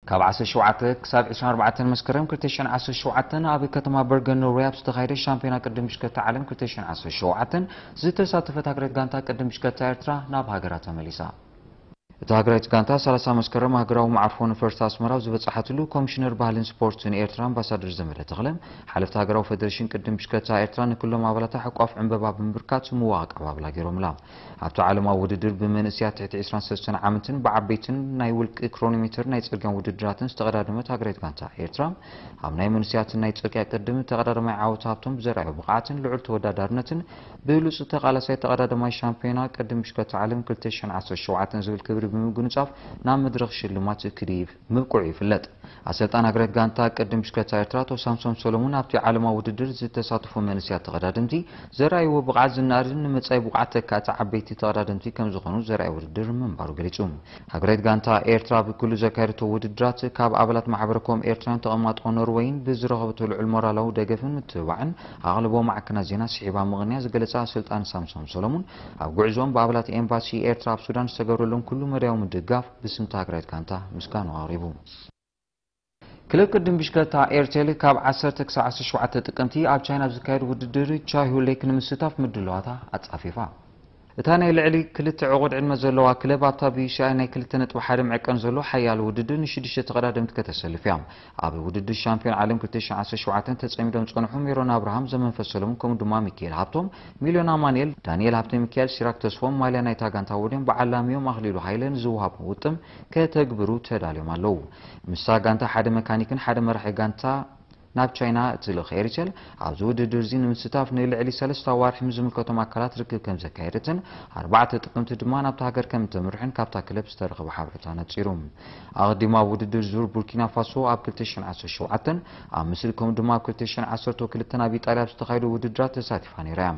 ካብ ዓሰርተ ሸውዓተ ክሳብ ዕስራን ኣርባዕተን መስከረም ክልተ ሽሕን ዓሰርተ ሸውዓተን ኣብ ከተማ በርገን ኖርወይ ኣብ ዝተኻየደ ሻምፒዮና ቅድድም ብሽክለታ ዓለም ክልተ ሽሕን ዓሰርተ ሸውዓተን ዝተሳተፈት ሃገራዊት ጋንታ ቅድድም ብሽክለታ ኤርትራ ናብ ሃገራ ተመሊሳ። እታ ሃገራዊት ጋንታ ሰላሳ መስከረም ሃገራዊ መዓርፎ ነፈርቲ ኣስመራ ኣብ ዝበጻሓትሉ ኮሚሽነር ባህልን ስፖርትን ኤርትራ ኣምባሳደር ዘመደ ተኽለ፣ ሓለፍቲ ሃገራዊ ፈደሬሽን ቅድድም ብሽክለታ ኤርትራ ንኩሎም ኣባላታ ሕቋፍ ዕምበባ ብምብርካት ምውቕ ኣቀባብላ ገይሮምላ። ኣብቲ ዓለማዊ ውድድር ብመንእሰያት ትሕቲ ዕስራን ሰለስተን ዓመትን ብዓበይትን ናይ ውልቂ ክሮኖሜተር ናይ ጽርግያን ውድድራትን ዝተቐዳደመት ሃገራዊት ጋንታ ኤርትራ፣ ኣብ ናይ መንእሰያትን ናይ ጽርግያ ቅድድም ተቐዳዳማይ ዓወት ሃብቶም ብዘርኣዮ ብቕዓትን ልዑል ተወዳዳርነትን ብሉጽ ተቓላሳይ ተቐዳዳማይ ሻምፒዮና ቅድድም ብሽክለታ ዓለም ክልተ ሽሕን ዓሰርተ ሸውዓተን ዝብል ክብሪ ብምጉንጻፍ ናብ መድረኽ ሽልማት ክድይብ ምብቅዑ ይፍለጥ። ኣሰልጣን ሃገራዊት ጋንታ ቅድድም ብሽክለታ ኤርትራ ኣቶ ሳምሶም ሰሎሙን ኣብቲ ዓለማዊ ውድድር ዝተሳተፉ መንእሰያት ተቐዳደምቲ ዘርኣይዎ ብቕዓት ዝነኣድን ንመጻኢ ብቑዓት ተካእቲ ዓበይቲ ተቐዳደምቲ ከም ዝኾኑ ዘርኣይ ውድድር ምንባሩ ገሊጹ። ሃገራዊት ጋንታ ኤርትራ ኣብ ኩሉ ዘካየደቶ ውድድራት ካብ ኣባላት ማሕበረ ኮም ኤርትራውያን ተቐማጦ ኖርወይን ብዝረኸበቶ ልዑል ሞራላዊ ደገፍን ምትብባዕን ኣቓልቦ ማዕከናት ዜና ስሒባ ምቕንያ ዝገለጸ ኣሰልጣን ሳምሶም ሰሎሙን፣ ኣብ ጉዕዞኦም ብኣባላት ኤምባሲ ኤርትራ ኣብ ሱዳን ዝተገብረሎም ኩሉ መዳያዊ ምድጋፍ ብስምቲ ሃገራዊት ጋንታ ምስጋኑ ኣቕሪቡ። ክለብ ቅድድም ብሽክለታ ኤርቴል ካብ ዓሰርተ ክሳብ ዓሰርተ ሸውዓተ ጥቅምቲ ኣብ ቻይና ኣብ ዝካየድ ውድድር ቻይሁ ሌክ ንምስታፍ ምድላዋታ ኣጻፊፋ። እታ ናይ ልዕሊ ክልተ ዕቑድ ዕድመ ዘለዋ ክለብ ኣብታ ብዩሲኣይ ናይ ክልተ ነጥቢ ሓደ መዕቀን ዘሎ ሓያል ውድድር ንሽዱሽተ ተቐዳደምቲ ከተሰልፍ እያ። ኣብ ውድድር ሻምፒዮን ዓለም ክልተ ሽሕን ዓሰርተ ሸውዓተን ተጸሚዶም ዝጸንሑ ሜሮን ኣብርሃም፣ ዘመንፈስ ሰለሙን ከምኡ ድማ ሚካኤል ሃብቶም፣ ሚልዮን ኣማኑኤል፣ ዳንኤል ሃብተ ሚካኤል፣ ሲራክ ተስፎም ማልያ ናይታ ጋንታ ወድዮም ብዓላሚኦም ኣኽሊሉ ሃይለ ንዝወሃቦም ውጥም ከተግብሩ ተዳልዮም ኣለዉ። ምስታ ጋንታ ሓደ መካኒክን ሓደ መራሒ ጋንታ ናብ ቻይና እትልእኽ ኤሪቴል፣ ኣብዚ ውድድር እዚ ንምስታፍ ንልዕሊ ሰለስተ ኣዋርሒ ምስ ዝምልከቶም ኣካላት ርክብ ከም ዘካየደትን ኣርባዕተ ጥቅምቲ ድማ ናብታ ሃገር ከም እተምርሕን ካብታ ክለብ ዝተረኸበ ሓበሬታ ነጺሩ። ኣቐዲሙ ኣብ ውድድር ዙር ቡርኪና ፋሶ ኣብ ክልተ ሽሕን ዓሰርተ ሸውዓተን፣ ኣብ ምስሪ ከምኡ ድማ ኣብ ክልተ ሽሕን ዓሰርተ ክልተን ኣብ ኢጣልያ ኣብ ዝተኻየዱ ውድድራት ተሳቲፋ ነይራ እያ።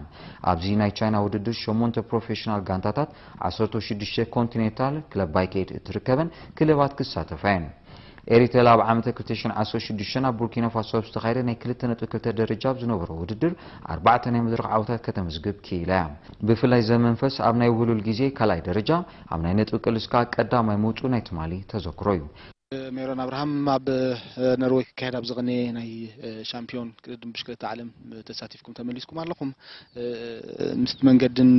ኣብዚ ናይ ቻይና ውድድር ሸሞንተ ፕሮፌሽናል ጋንታታት፣ ዓሰርተ ሽዱሽተ ኮንቲኔንታል ክለብ ባይኬድ እትርከበን ክለባት ክሳተፋ እየን። ኤሪቴል ኣብ ዓመተ ክልተ ሽሕን ዓሰርተ ሽዱሽተን ኣብ ቡርኪና ፋሶ ኣብ ዝተኻየደ ናይ ክልተ ነጥቢ ክልተ ደረጃ ኣብ ዝነበሮ ውድድር ኣርባዕተ ናይ መድረኽ ዓወታት ከተመዝግብ ክኢላ እያ። ብፍላይ ዘመንፈስ ኣብ ናይ ውህሉል ግዜ ካልኣይ ደረጃ፣ ኣብ ናይ ነጥቢ ቅልስ ከኣ ቀዳማይ ምውጽኡ ናይ ትማሊ ተዘክሮ እዩ። ሜሮን ኣብርሃም፣ ኣብ ነርወይ ክካየድ ኣብ ዝቐነየ ናይ ሻምፒዮን ቅድድም ብሽክለታ ዓለም ተሳቲፍኩም ተመሊስኩም ኣለኹም። ምስቲ መንገድን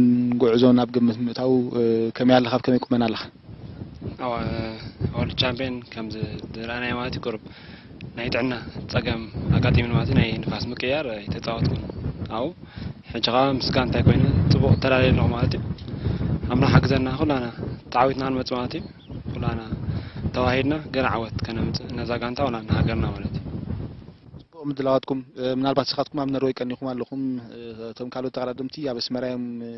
ጉዕዞን ኣብ ግምት ምእታው ከመይ ኣለኻ? ኣብ ከመይ ቁመና ኣለኻ? ኣዋ፣ ወርልድ ቻምፒዮን ከም ዝረኣናዮ ማለት እዩ፣ ቁሩብ ናይ ጥዕና ጸገም ኣጋጢሙኒ ማለት እዩ። ናይ ንፋስ ምቅያር ኣይተጻወትኩን ኣብኡ። ሕጂ ኸኣ ምስ ጋንታይ ኮይነ ጽቡቕ ተላለየ ኣለኹ ማለት እዩ። ኣምላኽ ሓግዘና፣ ኩላና ተዓዊትና ክንመጽእ ማለት እዩ። ኩላና ተዋሂድና ገለ ዓወት ከነምጽእ ነዛ ጋንታ ወላ ንሃገርና ማለት እዩ። ጽቡቕ ምድላዋትኩም። እ፣ ምናልባት ንስኻትኩም ኣብ ነርወይ ቀኒኹም ኣለኹም። እ፣ እቶም ካልኦት ተቐዳደምቲ ኣብ ኣስመራ እዮም፣ እ፣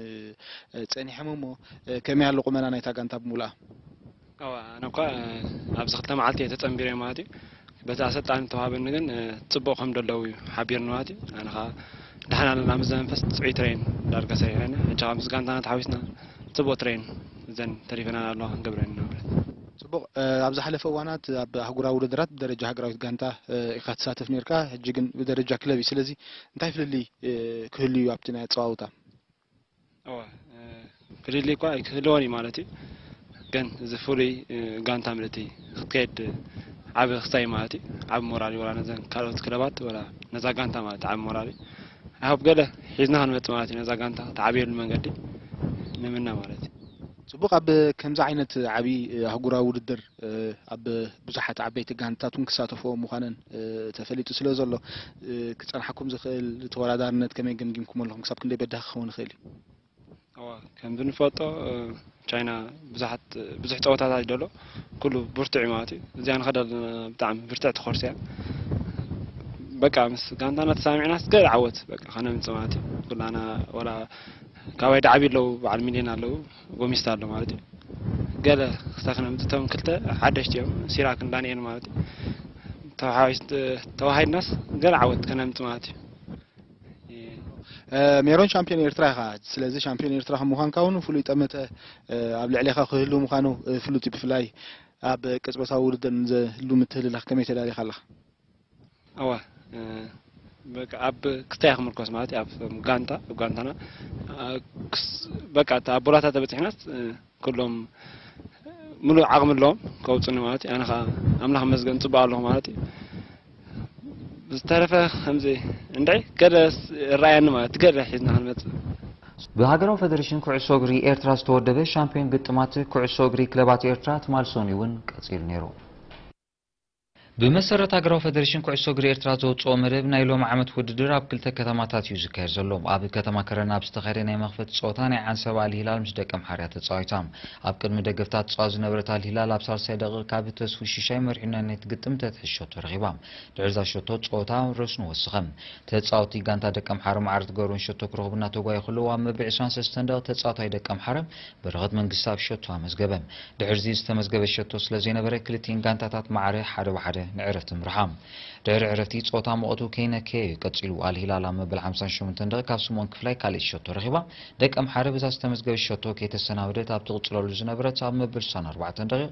እ፣ ጸኒሖም እሞ፣ እ፣ ከመይ ኣሎ ቁመና ናይታ ጋንታ ብምሉኣ? ኣዋ፣ ኣነ እኳ፣ እ፣ ኣብዚ ክልተ መዓልቲ እየ ተጸንቢረ ማለት እዩ። በቲ ኣሰልጣኒ ተዋህበኒ ግን፣ እ፣ ጽቡቕ ከም ደለዉ እዩ ሓቢርኒ ማለት እዩ። ኣነ ኸኣ ደሓን ኣለና፣ ምስ ዘመንፈስ ጽዑይ ትሬን ዳርጋ ሰሪሐ። ሕጂ ኸኣ ምስ ጋንታና ተሓዊስና ጽቡቕ ትሬን እዘን ተሪፈናን ኣለዋ ክንገብረን ኢና ማለት እዩ። ጽቡቕ፣ እ፣ ኣብ ዝሓለፈ እዋናት ኣብ ኣህጉራዊ ውድድራት ብደረጃ ሃገራዊት ጋንታ፣ እ፣ ኢኻ ትሳተፍ ኔርካ፣ ሕጂ ግን ብደረጃ ክለብ እዩ። ስለዚ እንታይ ፍልልይ፣ እ፣ ክህሉ እዩ ኣብቲ ናይ ኣጸዋውታ? እወ፣ እ፣ ፍልልይ እኳ ኣይክህልዎን እዩ ማለት እዩ። ግን እዚ ፍሉይ፣ እ፣ ጋንታ ምእንቲ ክትከይድ ዓቢ ክስታይ ማለት እዩ። ዓቢ ሞራል እዩ፣ ወላ ነዘን ካልኦት ክለባት፣ ወላ ነዛ ጋንታ ማለት ዓቢ ሞራል እዩ። ኣይሆፕ ገለ ሒዝና ክንመጽእ ማለት እዩ፣ ነዛ ጋንታ ትዓብየሉ መንገዲ ንምነ ማለት እዩ። ጽቡቕ፣ ኣብ ከምዚ ዓይነት ዓቢ ኣህጉራዊ ውድድር፣ እ፣ ኣብ ብዙሓት ዓበይቲ ጋንታት እውን ክሳተፍዎ ምዃነን፣ እ፣ ተፈሊጡ ስለ ዘሎ፣ እ፣ ክጸንሓኩም ዝኽእል ተወዳዳርነት ከመይ ገምጊምኩም ኣለኹም? ክሳብ ክንደይ በዳሂ ክኸውን ይኽእል እዩ? እወ፣ ከም ብንፈልጦ፣ እ፣ ቻይና ብዙሓት፣ ብዙሕ ጸወታታት እዩ ዘሎ። ኩሉ ብርቱዕ እዩ ማለት እዩ። እዚኣ ንኸዳ ዘለና ብጣዕሚ ብርትዕቲ ኮርስ እያ። በቃ ምስ ጋንታና ተሳሚዕናስ ገለ ዓወት በቃ ከነምጽእ ማለት እዩ። ኩላና ወላ ካባይ ደዓብዩ ኣለዉ፣ በዓል ሚልዮን ኣለዉ፣ ጎሚስታ ኣሎ ማለት እዩ። ገለ ክስታይ ከነምጽእ፣ እቶም ክልተ ሓደሽቲ እዮም፣ ሲራክን ዳንኤል ማለት እዩ። ተወሓዋይስ-፣ ተዋሃሂድናስ ገለ ዓወት ከነምጽእ ማለት እዩ። እ፣ ሜሮን ሻምፒዮን ኤርትራ ኢኻ። ስለዚ ሻምፒዮን ኤርትራ ከም ምዃንካ እውን ፍሉይ ጠመተ፣ እ፣ ኣብ ልዕሌኻ ክህሉ ምዃኑ፣ እ፣ ፍሉጥ እዩ። ብፍላይ ኣብ ቅጽበታዊ ውድድር ንዘህሉ ምትህልላኽ ከመይ ተዳሊኻ ኣለኻ? እወ፣ እ፣ በቃ ኣብ ክስታይ እያ ክምርኮስ ማለት እዩ። ኣብ ጋንታ፣ ኣብ ጋንታና፣ እ፣ ክስ-፣ በቃ እታ ኣብ ቦላታ ተበጺሕናስ፣ እ፣ ኩሎም ሙሉእ ዓቕሚ ኣለዎም ከውፅኒ ማለት እዩ። ኣነ ከዓ ኣምላኽ መስገን ፅቡቅ ኣለኹ ማለት እዩ። ዝተረፈ ከምዚ እንድዒ ገለ እረኣየኒ ማለት ገለ ሒዝና ክንመፅእ። ብሃገራዊ ፈደሬሽን ኩዕሶ እግሪ ኤርትራ ዝተወደበ ሻምፒዮን ግጥማት ኩዕሶ እግሪ ክለባት ኤርትራ ትማል ሰኑይ እውን ቀጺሉ ነይሩ። ብመሰረት ሃገራዊ ፈደሬሽን ኩዕሶ እግሪ ኤርትራ ዘውፅኦ መደብ፣ ናይ ሎሚ ዓመት ውድድር ኣብ ክልተ ከተማታት እዩ ዝካየድ ዘሎ። ኣብ ከተማ ከረን ኣብ ዝተኻየደ ናይ መኽፈቲ ፀወታ ናይ ዓንሰባ ኣልሂላል ምስ ደቀምሓርያ ተፃዊታ። ኣብ ቅድሚ ደገፍታ ትፃወት ዝነበረት ኣልሂላል ኣብ ሳልሳይ ደቂቕ ካብ ተስፉ ሽሻይ መሪሕነት ግጥም ተትሕዝ ሸቶ ረኺባ። ድሕሪ እዛ ሸቶ ፀወታ ረስኑ ወስኸ። ተፃወቲ ጋንታ ደቀምሓረ ማዕረ ትገብሮን ሸቶ ክረኽቡ እናተጓየ ከለዉ ኣብ መበል ዕስራን ሰለስተን ደቂቕ ተፃዋታይ ደቀምሓረ በረኸት መንግስታብ ሸቶ ኣመዝገበ። ድሕርዚ ዝተመዝገበ ሸቶ ስለ ዘይነበረ ክልቲኤን ጋንታታት ማዕረ ሓደ ብሓደ ንዕረፍቲ ምርሓ። ድሕሪ ዕረፍቲ ፀወታ ሙቐቱ ከይነከየ እዩ ቀፂሉ። ኣልሂላል ኣብ መበል ሓምሳን ሸሞንተን ደቂቕ ካብ ስምኦን ክፍላይ ካልኣይቲ ሸቶ ረኺባ። ደቀምሓረ በዛ ዝተመዝገበ ሸቶ ከይተሰናበደት ኣብ ትቕፅለሉ ዝነበረት ኣብ መበል ስሳን ኣርባዕተን ደቂቕ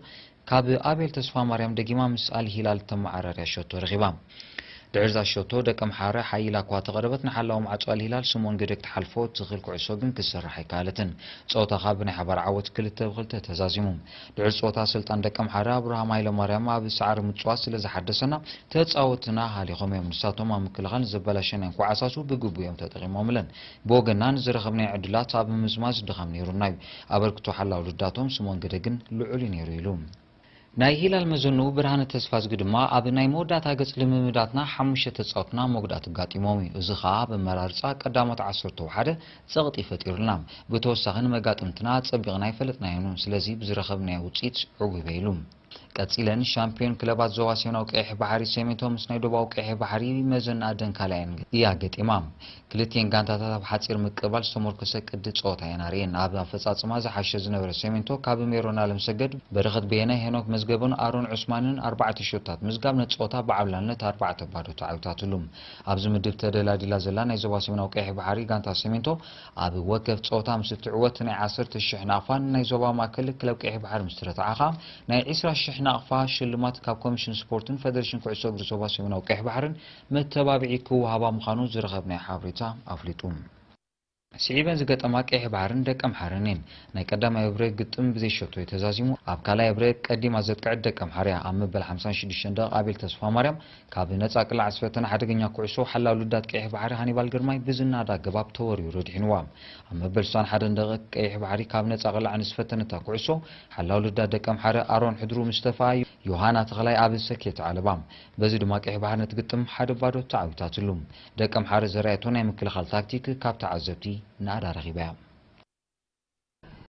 ካብ ኣቤል ተስፋማርያም ደጊማ ምስ ኣልሂላል ተመዓራርያ ሸቶ ረኺባ። ድሕሪ እዛ ሸቶ ደቀምሓረ ሓይላ እኳ ተቐረበት፣ ንሓላዊ ማዕጾ ኣልሂላል ስምኦን ግደ ክትሓልፎ እትኽእል ኩዕሶ ግን ክትሰርሕ ኣይከኣለትን። ጸወታ ካብ ናይ ሓባር ዓወት ክልተ ብ ክልተ ተዛዚሙ። ድሕሪ ጸወታ ኣሰልጣኒ ደቀምሓረ ኣብርሃም ሃይለማርያም ኣብ ሳዕሪ ምጽዋት ስለ ዝሓደሰና ተጻወትና ሃሊኾም እዮም። ንሳቶም ኣብ ምክልኻል ንዘበላሸናዮ እንኳዓሳሱ ብግቡእ እዮም ተጠቒሞምለን። ብወገንና ንዝረኸብናዮ ዕድላት ኣብ ምምዝማዝ ድኻም ነይሩና እዩ። ኣበርክቶ ሓላው ልዳቶም ስምኦን ግደ ግን ልዑል እዩ ነይሩ ኢሉ። ናይ ሂላል መዘንኡ ብርሃነ ተስፋዝጊ ድማ ኣብ ናይ መወዳእታ ገጽ ልምምዳትና ሓሙሽተ ተጻወትና መጉዳእቲ ኣጋጢሞም እዩ። እዚ ኸኣ ኣብ ኣመራርጻ ቀዳሞት ዓሰርተ ወሓደ ጸቕጢ ፈጢሩልና። ብተወሳኺ ንመጋጥምትና ኣጸቢቕና ኣይፈለጥናዮን። ስለዚ ብዝረኸብናዮ ውጽኢት ዕጉበ ኢሉ። ቀጺለን ሻምፒዮን ክለባት ዞባ ሰሜናዊ ቀይሕ ባሕሪ ሰሜንቶ ምስ ናይ ደቡባዊ ቀይሕ ባሕሪ መዘንኣ ደንካላ እየን እያ ገጢማ። ክልቲኤን ጋንታታት ኣብ ሓጺር ምቅባል ዝተመርኮሰ ቅዲ ጸወታ እየን ኣርእየን። ኣብ ኣፈጻጽማ ዝሓሸ ዝነበረ ሰሜንቶ ካብ ሜሮን ኣለምሰገድ፣ በረኸት በየነ፣ ሄኖክ መዝገበን ኣሮን ዑስማንን ኣርባዕተ ሸቶታት ምዝጋብ ነቲ ጸወታ ብዓብላልነት ኣርባዕተ ባዶ ተዓዊታትሉ። ኣብዚ ምድብ ተደላዲላ ዘላ ናይ ዞባ ሰሜናዊ ቀይሕ ባሕሪ ጋንታ ሰሜንቶ ኣብ ወከፍ ጸወታ ምስ እትዕወት ናይ ዓሰርተ ሽሕ ናቕፋን ናይ ዞባ ማእከል ክለብ ቀይሕ ባሕሪ ምስ ትረትዓ ኸኣ ናይ ዕስራ ሽሕ ናቕፋ ሽልማት ካብ ኮሚሽን ስፖርትን ፈደሬሽን ኩዕሶ እግሪ ዞባ ሰሜናዊ ቀይሕ ባሕርን መተባብዒ ክወሃባ ምዃኑ ዝረኸብናዮ ሓበሬታ ኣፍሊጡ። ስዒበን ዝገጠማ ቀይሕ ባሕርን ደቀምሓረን እየን። ናይ ቀዳማይ ብሬክ ግጥም ብዘይ ሸቶ እዩ ተዛዚሙ። ኣብ ካልኣይ ብሬክ ቀዲማ ዘጥቅዐት ደቀምሓረ እያ። ኣብ መበል ሓምሳን ሽዱሽተን ደቂቕ ኣቤል ተስፋማርያም ካብ ነጻ ቅላዕ ዝፈተነ ሓደገኛ ኩዕሶ ሓላው ልዳት ቀይሕ ባሕሪ ሃኒባል ግርማይ ብዝናድ ኣገባብ ተወርዊሩ ኣድሒንዋ። ኣብ መበል ስሳን ሓደን ደቂቕ ቀይሕ ባሕሪ ካብ ነጻ ቅላዕ ንዝፈተነታ ኩዕሶ ሓላው ልዳት ደቀምሓረ ኣሮን ሕድሩ ምስ ተፍኣ ዮሃና ተኽላይ ኣብ ሰኬት ዓለባ። በዚ ድማ ቀይሕ ባሕሪ ነቲ ግጥም ሓደ ባዶ ተዓዊታትሉ። ደቀምሓረ ዘርኣየቶ ናይ ምክልኻል ታክቲክ ካብ ተዓዘብቲ ናእዳ ረኺባ እያ።